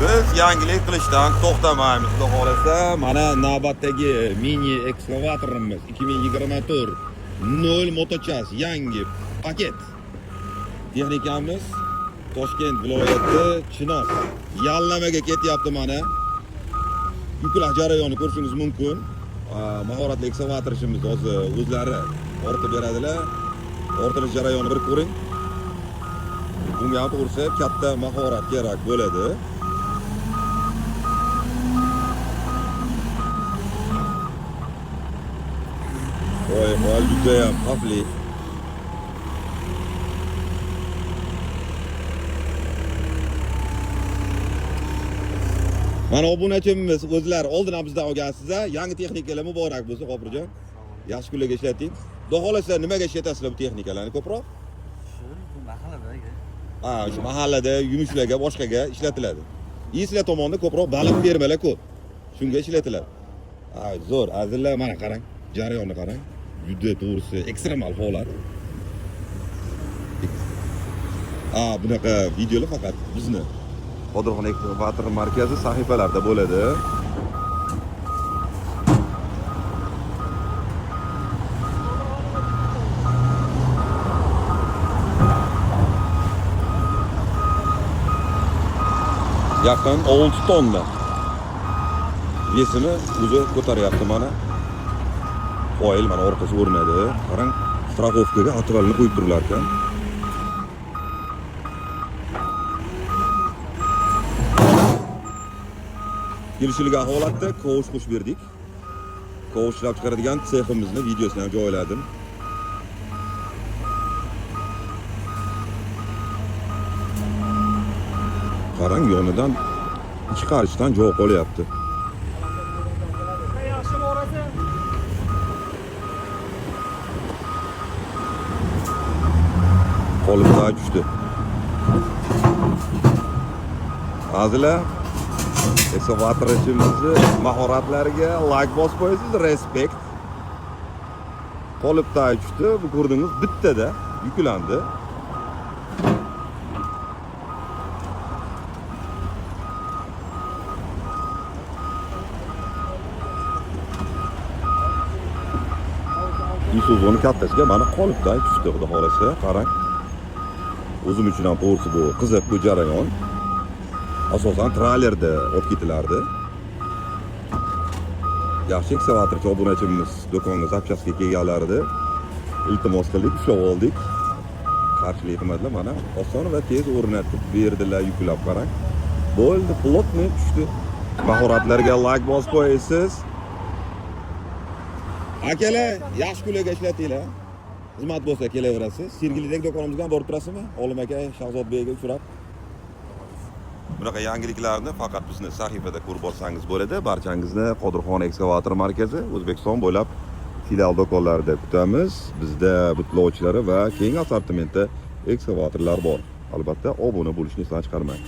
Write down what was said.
Biz yangilik qilishdan to'xtamaymiz, xudo xohlasa. Mana navbatdagi mini ekskavatorimiz 2024 0 motochas yangi paket. Texnikamiz Toshkent viloyati Chinoz Yallamaga ketyapti mana. Yuklash jarayonini ko'rishingiz mumkin. Mahoratli ekskavatorchimiz hozir o'zlari ortib beradilar. Ortilish jarayonini bir ko'ring. Bunga ham to'g'risi katta mahorat kerak bo'ladi. Voy, hol judayam xavfli. Mana obunachimiz o'zlari oldin ham bizdan olgansizlar. Yangi texnikalar muborak bo'lsin, G'ofurjon. Yaxshi kunlarga ishlating. Xudo xohlasa nimaga ishlatasizlar bu texnikalarni ko'proq? Shu bu mahallada aka. Ha, shu mahallada yumushlarga, boshqaga ishlatiladi. Sizlar tomonda ko'proq baliq fermalar ko'p. Shunga ishlatiladi. Ha, zo'r. Azizlar, mana qarang, jarayonni qarang. Juda to'g'risi ekstremal holat. Ha, bunaqa videolar faqat bizni Qodirxon ekskavator markazi sahifalarida bo'ladi. Yaqin 6 tonna vesini o'zi ko'taryapti mana. Qoyil mana orqasi o'rnadi. Qarang, страховка ga отвал ni qo'yib turilar ekan. Kelishilgan holatda kovush qo'shib berdik. Kovush ishlab chiqaradigan seximizni videosini ham joyladim. Qarang, yonidan ikki qarichdan joy qolyapti. Yaxshi orasi. Qolipdan tushdi. Azizlar, ekskavatorchimizni mahoratlariga like bosib qo'yasiz, respekt. Qolipdan tushdi, bu ko'rdingiz, bittada yuklandi. Isuzu'ni kattasiga mana qolipdan tushdi, xudo xohlasa, qarang. O'zim uchun ham to'g'risi bu qiziq bu jarayon. Asosan trailerda olib ketilardi. Yaxshi ekskavatorchi obunachimiz do'konga zapchastga kelganlarida iltimos qildik, ushlab oldik. Qarshilik qilmadilar, mana oson va tez o'rnatib berdilar, yuklab qarang. Bo'ldi, плотный tushdi. Mahoratlarga like bosib qo'yasiz. Akalar, yaxshi kunlarga ishlatinglar. Xizmat bo'lsa kelaverasiz. Sergelidagi do'konimizga ham borib turasizmi? Olim aka, Shahzodbekga uchrab. Bunaqa yangiliklarni faqat bizni sahifada ko'rib borsangiz bo'ladi. Barchangizni Qodirxon ekskavator markazi O'zbekiston bo'ylab filial do'konlarida kutamiz. Bizda butlovchilari va keng assortimentda ekskavatorlar bor. Albatta, obuna bo'lishni esdan chiqarmang.